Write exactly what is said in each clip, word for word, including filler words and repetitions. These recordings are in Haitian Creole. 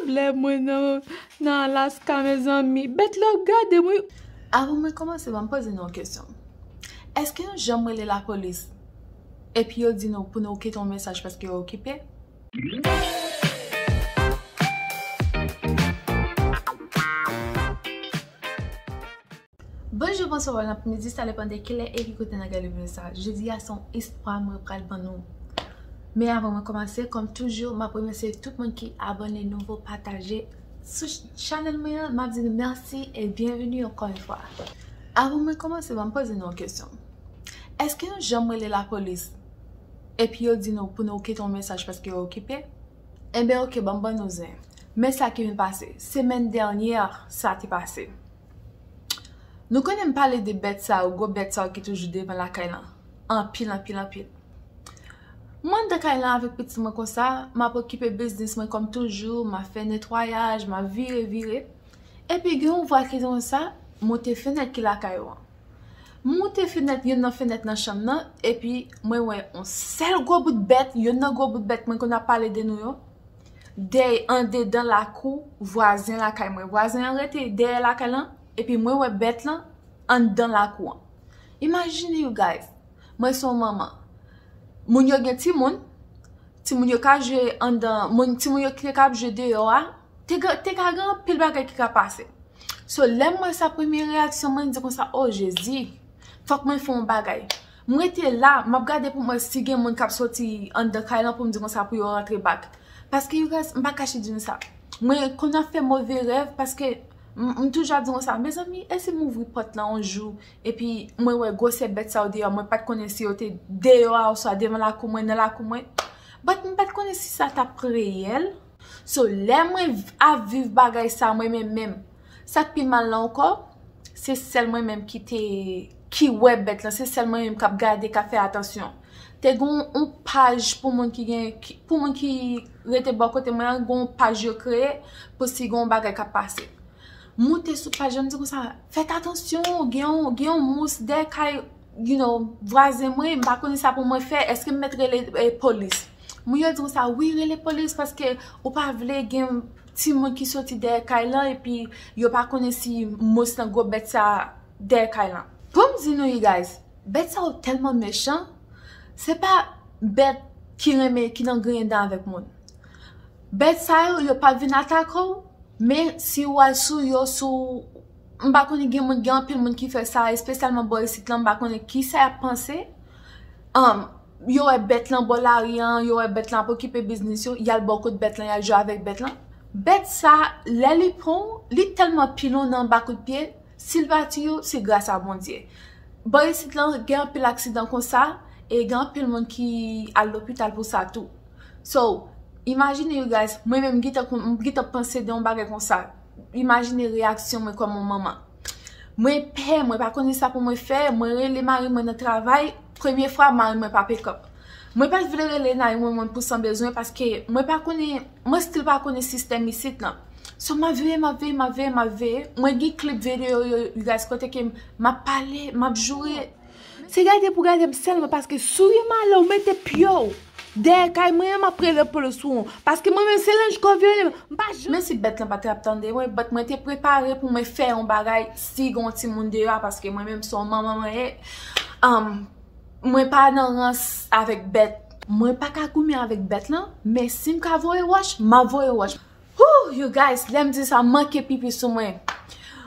Lè mwen nan, nan Alaska, mezanmi, bèt la ap gade mwen. Avan mwen kòmanse, ban m poze nou yon kesyon. Èske nou janm rele lapolis epi yo di nou pou nou kite yon mesaj paske yo okipe? Bonjou, bonswa, bon apremidi, sa depann de kilè e ki kote n ap gade videyo sa. Jodi a se yon istwa mwen pral ban nou. Men avan mwen kòmanse, kòm toujou, m ap remèsye tout moun ki abòne, nouvo, pataje sou ch-, chanèl mwen an. M ap di nou mèsi e byenveni ankò yon fwa. Avan mwen kòmanse, ban m poze nou yon kesyon. Èske nou janm rele lapolis epi yo di nou pou nou kite yon mesaj paske yo okipe? Enben, oke, ban m ban nou zen. Men sa ki vin pase. Semèn dènyè, sa te pase. Nou konnen m pale de bèt sa yo, gwo bèt sa yo ki toujou devan lakay lan. Anpil, anpil, anpil. Mwen anndan kay lan avèk pitit mwen konsa, m ap okipe biznis mwen kòm toujou, m ap fè netwayaj, m ap vire, vire. Epi gen yon vwa ki di konsa, moute fenèt ki lakay ou an. M moute fenèt, youn nan fenèt nan chanm nan, epi mwen wè yon sèl gwo bout bèt, youn nan gwo bout bèt mwen konn ap pale de nou yo. Dèyè, andedan lakou vwazen lakay mwen. Vwazen an rete dèyè lakay lan, epi mwen wè bèt lan anndan lakou an. Imagine you guys, mwen se yon manman. Moun yo gen timoun, timoun yo ka jwe anndan, moun, timoun yo ki te ka ap jwe deyò a, te, ga- te ka gen anpil bagay ki ka pase. So, lè m wè sa, premye reyaksyon mwen, m di konsa, "O Jezi, fòk mwen fè yon bagay." M rete la, m ap gade pou m wè si gen moun k ap soti anndan kay lan pou m di konsa pou yo rantre back. Paske, you guys, m pa kache di nou sa. Mwen konn ap fè move rèv paske m, m toujou ap di konsa, "Mezanmi, e si m ouvri pòt lan yon jou, epi mwen wè gwosè bèt sa yo deyò, mwen pa t konnen si yo te deyò a oswa devan lakou mwen, nan lakou mwen." But m pa t konnen si sa t ap reyèl. So, lè mwen v- ap viv bagay sa mwen menm menm, sa k pi mal la ankò, se sèl mwen menm ki te, ki wè bèt lan, se sèl mwen menm k ap gade, k ap fè atansyon. Te gen yon paj pou moun ki gen, ki- pou moun ki rete bò kote mwen an, gen yon paj yo kreye pou si gen yon bagay k ap pase. Moute sou paj lan, m di konsa, "Fèt atansyon, gen yon, gen yon mous dèyè kay, you know, vwazen mwen, m pa konnen sa pou mwen fè, èske m mèt rele, eh, polis?" Moun yo di konsa, "Wi, rele polis paske ou pa vle gen timoun ki soti dèyè kay lan epi yo pa konnen si mous lan, gwo bèt sa dèyè kay lan." Pou m di nou, you guys, bèt sa yo tèlman mechan, se pa bèt ki renmen, ki nan griyen dan avèk moun. Bèt sa yo, yo pa vin atake w, men si w al sou yo, sou, m pa konnen, gen moun, gen anpil moun ki fè sa, espesyalman bò isit lan, m pa konnen kisa y ap panse. Um, yo wè bèt lan bò lari an, yo wè bèt lan ap okipe biznis yo, y al bò kot bèt lan, y al jwe avèk bèt lan. Bèt sa, lè li pran w, li tèlman pile w nan anba kout pye, si l pa tiye w, se gras a Bondye. Bò isit lan, gen anpil aksidan konsa, e gen anpil moun ki al lopital pou sa tou. So, imajine, you guys, mwen menm, m gentan kon- m gentan panse de yon bagay konsa. Imajine reyaksyon mwen kòm yon manman. Mwen pè, mwen pa konnen sa pou mwen fè, mwen rele mari mwen nan travay, premye fwa mari mwen pa pick up. Mwen pa t vle rele nine one one pou san bezwen paske mwen pa konnen, mwen still pa konnen sistèm isit lan. So, m ap veye, m ap veye, m ap veye, m ap veye. Mwen gen klip videyo yo, you guys, kote ke m ap pale, m ap joure. Se gade pou gade m sèlman paske si w gen malè, w mete pye w dèyè kay mwen an, m ap rele polis sou ou. Paske mwen menm, se lenj kò vyole m, m pa janm. Men si bèt lan pa t ap tande mwen, but mwen te prepare pou mwen fè yon bagay si gen yon timoun deyò a, paske mwen menm se yon manman mwen ye. Um, mwen pa nan rans avèk bèt. Mwen pa ka goumen avèk bèt lan, men si m ka voye wòch, m ap voye wòch. Whew, you guys, lè m di sa, m manke pipi sou mwen.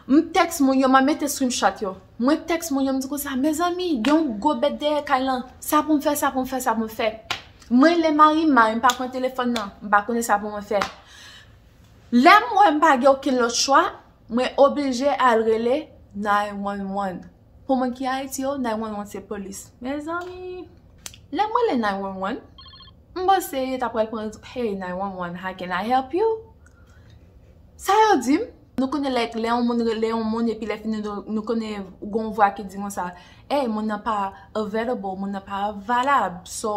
M tèks moun yo, m ap mete screenshot yo. Mwen tèks moun yo, m di konsa, "Mezanmi, gen yon gwo bèt dèyè kay lan. Sa pou m fè, sa pou m fè, sa pou m fè." Mwen rele mari m, mari m pa pran telefòn nan. M pa konnen sa pou mwen fè. Lè m wè m pa gen okenn lòt chwa, mwen oblije al rele nine one one. Pou moun ki Ayiti yo, nine one one se polis. Mezanmi, lè m rele nine one one, m panse yo ta pral pran, "Hey, nine one one, how can I help you?" Sa yo di m, nou konnen lè, lè yon moun rele yon moun, epi lè fini, nou, nou konnen gon vwa ki di konsa, "Hey, moun nan pa available, moun nan pa valab, so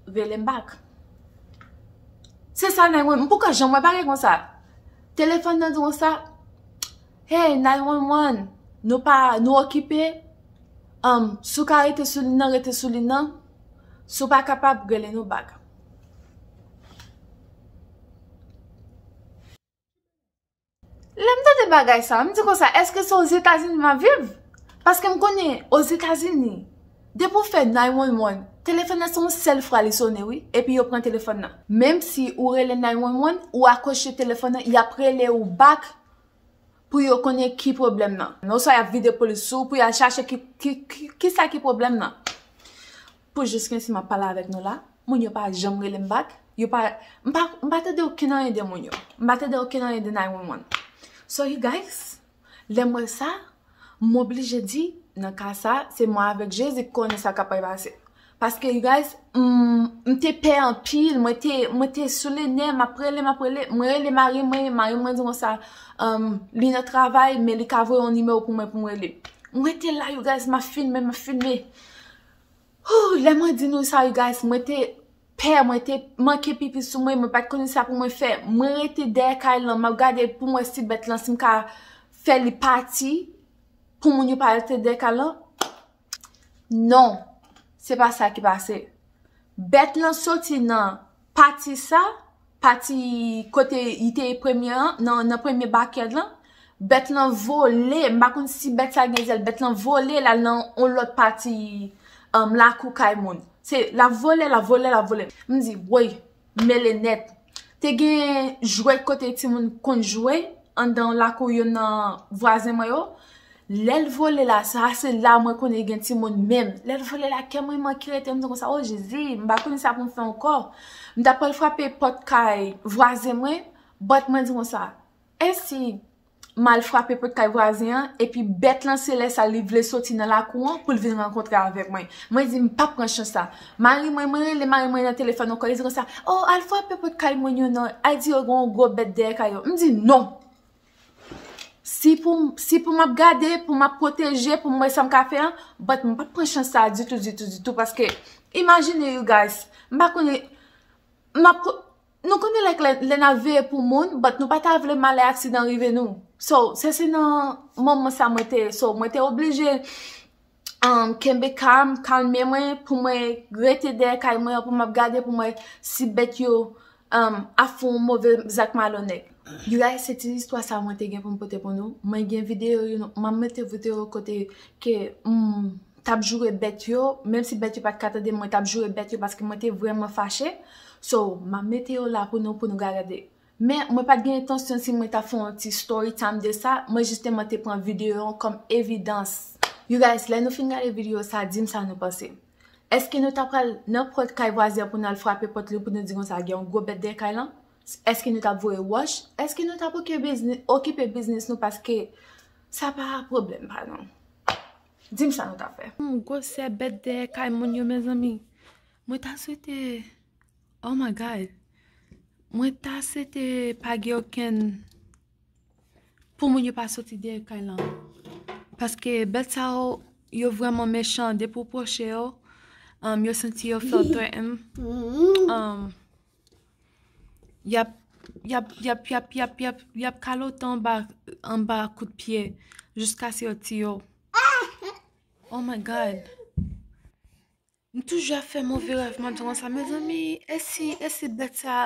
rele m back." Se sa nine one one, m poko janm wè bagay konsa. Telefòn nan di konsa, "Hey, nine one one, nou pa, nou okipe, um, si w ka rete sou liy nan, rete sou liy nan, si w pa kapab, rele nou back." Lè m tande bagay sa, m di konsa, èske se Ozetazini m ap viv? Paske m konnen Ozetazini, depi w fè nine one one, telefòn nan se yon sèl fwa li sonnen, wi, epi yo pran telefòn nan. Menm si ou rele nine one one, ou akwoche telefòn nan, y ap rele ou back pou yo konnen ki pwoblèm nan. Oswa y ap vide polis sou ou pou y al chache ki, ki, ki, ki sa ki pwoblèm nan. Pou jis gen si m ap pale avèk nou la, moun yo pa janm rele m back. Yo pa, m pa, m pa tande okenn anyen de moun yo. M pa tande okenn anyen de nine one one. So, you guys, lè m wè sa, m oblije di, nan ka sa, se mwen avèk Jezi ki konnen sa k ap pase. Paske, you guys, m, m te pè anpil, mwen te, mwen te sou le nè, m ap rele, m ap rele, mwen rele mari mwen, mari mwen di konsa, um, li nan travay, men li ka voye yon nimewo pou mwen, pou mwen rele. Mwen te la, you guys, m ap filme, m ap filme. Hoo, lè mwen di nou sa, you guys, mwen te pè, mwen te manke pipi sou mwen, mwen pa t konnen sa pou mwen fè. Mwen rete dèyè kay lan, m ap gade pou mwen si bèt lan, si m ka fè li pati, pou moun yo pa rete dèyè kay lan. Non, se pa sa ki pase. Bèt lan soti nan pati sa, pati kote li te premye an, nan, nan premye backyard lan. Bèt lan vole, m pa konn si bèt sa gen zèl, bèt lan vole, l al nan yon lòt pati, um, lakou kay moun. Se, l ap vole, l ap vole, l ap vole. M di, woy, mele nèt. Te gen jwèt kote timoun konn jwe anndan lakou youn nan vwazen mwen yo. Lè l vole la, sa se la mwen konnen gen timoun menm. Lè l vole la, kè mwen manke rete, m di konsa, o Jezi, m pa konnen sa pou m fè ankò. M t ap pral frape pòt kay vwazen mwen, but mwen di konsa, e si m al frape pòt kay vwazen an, epi bèt lan se lè sa li vle soti nan lakou an pou l vin rankontre avèk mwen. Mwen di, m p ap pran chans sa. Mari mwen, mwen rele mari mwen nan telefòn ankò, li di konsa, o, al frape pòt kay moun yo non, al di yo gen yon gwo bèt dèyè kay yo. M di, non. Si pou, si pou m ap gade, pou m ap pwoteje, pou m wè sa m ka fè an, but m p ap pran chans sa ditou, ditou, ditou, paske, imajine, you guys, m pa konnen, m ap, nou konnen lè, lè, lè n ap veye pou moun, but nou pa ta vle malè aksidan rive nou. So, se, se nan moman sa mwen te, so, mwen te oblije um, kenbe kalm, kalme mwen, pou mwen rete dèyè kay mwen an, pou m ap gade pou mwen si bèt yo, um, ap fè yon move zak malonèt. You guys, se ti istwa sa mwen te gen pou m pote pou nou. Mwen gen videyo yo, m ap mete videyo kote ke m t ap joure bèt yo, menm si bèt yo pa t ka tande m, mwen t ap joure bèt yo paske mwen te vrèman fache. So, m ap mete yo la pou nou, pou nou gade. Men, mwen pa t gen entansyon si mwen ta fè yon ti story time de sa, mwen jisteman te pran videyo an kòm evidans. You guys, lè nou fin gade videyo sa, di m sa nou panse. Èske nou ta pral nan pòt kay vwazen an pou n al frape pòt li pou nou di konsa gen yon gwo bèt dèyè kay lan? Èske nou t ap voye wòch? Èske nou t ap okipe biznis, okipe biznis nou paske sa pa pwoblèm pa nou? Di m sa nou t ap fè. Hmm, gwosè bèt dèyè kay moun yo, mezanmi. Mwen ta swete Oh my God. Mwen ta swete pa gen okenn pou moun yo pa soti dèyè kay lan. Paske bèt sa yo, yo vrèman mechan. Depi w pwoche yo, um, yo santi yo fè w threaten. Um, y ap, y ap, y ap, y ap, y ap, y ap, y ap kalote anba, anba kout pye jiskaske yo tiye w. Oh my God. M toujou ap fè move rèv, m ap di konsa, mezanmi, e si, e si bèt sa,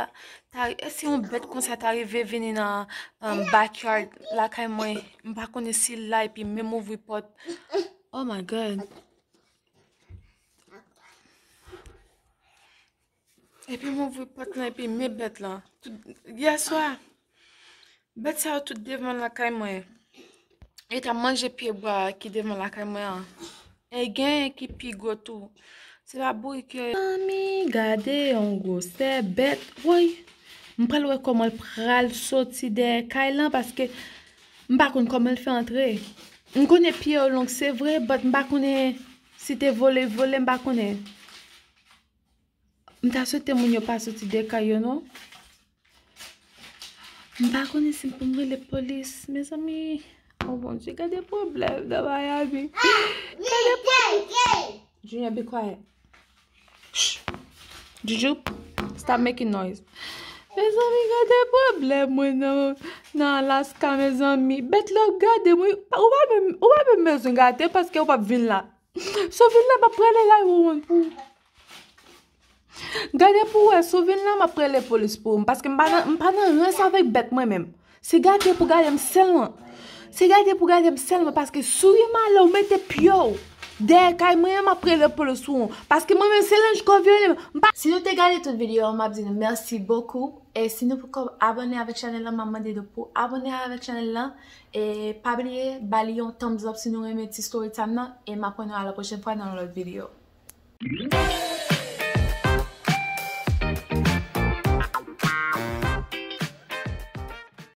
ta, e si yon bèt konsa ta rive vini nan, um, backyard lakay mwen, m pa konnen si l la, epi m menm ouvri pòt. Oh my God. Epi m ouvri pòt lan, epi m met bèt lan. Tout, yèswa, bèt sa yo tout devan lakay mwen. Yo t ap manje pye bwa ki devan lakay mwen an. E genyen ki pi gwo tou. Se pa bourik yo ye. Mezanmi, gade yon gwosè bèt. Woy! M pral wè kòman l pral soti dèyè kay lan, paske m pa konn kòman l fè antre. M konnen pye yo long, se vre, but m pa konnen si te vole, vole, m pa konnen. M ta swete moun yo pa soti dèyè kay yo, non. M pa konnen si m pou m rele polis, mezanmi. Oh, Bondye, gade pwoblèm nan Miami. Gade pwoblèm. Junior, be quiet. Shh. Juju, stop making noise. Mezanmi, gade pwoblèm mwen nan, nan Alaska, mezanmi. Bèt la ap gade mwen. Ou pa menm, ou pa menm bezwen gade paske ou p ap vin la. Si w vin la, m ap prale la, ou wont pou. Gade pou wè, si w vin la, m ap rele polis pou ou, paske m pa nan, m pa nan rans avèk bèt mwen menm. Se gade pou gade m sèlman. Se gade pou gade m sèlman, paske si w gen malè, w mete pye w dèyè kay mwen an, m ap rele polis pou ou. Paske mwen menm, se lenj kò vyole m. M pa... Si nou te gade tout videyo an, m ap di nou mèsi bokou. E si nou poko abòne avèk chanèl lan, m ap mande nou pou abòne avèk chanèl lan. E pa bliye, ba li yon thumbs up si nou renmen ti story time nan. E m ap wè nou a la pwochèn fwa nan yon lòt videyo.